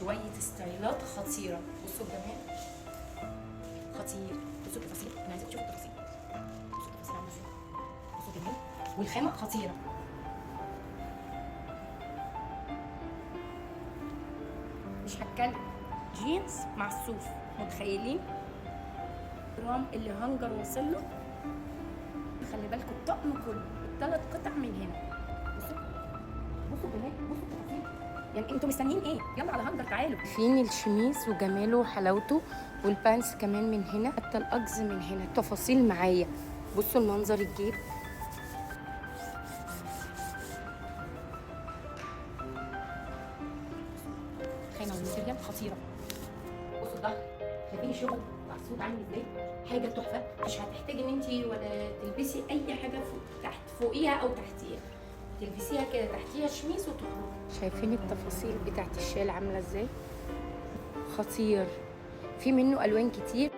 شوية ستايلات خطيرة. بصوا الجمال خطير، بصوا التفاصيل، انا عايزاكم تشوفوا التفاصيل. بصوا التفاصيل عامله ازاي، بصوا الجمال والخامه خطيرة. مش هتكلم، جينز مع الصوف، متخيلين جرام اللي هانجر وصل له؟ خلي بالكم الطقم كله الثلاث قطع من هنا. بصوا بصوا الجمال، بصوا التفاصيل، يعني انتوا مستنيين ايه؟ يلا على هانجر تعالوا. فين الشميس وجماله وحلاوته، وال pants كمان من هنا، حتى الاجز من هنا، التفاصيل معايا. بصوا المنظر الجيب، خامة وال material خطيرة. بصوا الظهر، شايفين الشغل بتاع الصوت عامل ازاي؟ حاجة تحفة. مش هتحتاجي ان انت ولا تلبسي اي حاجة فوق تحت، فوقيها او تحتيها، تلبسيها كده تحتيها شميس وتخرجي. شايفين التفاصيل بتاعت الشال عامله ازاي؟ خطير. في منه الوان كتير.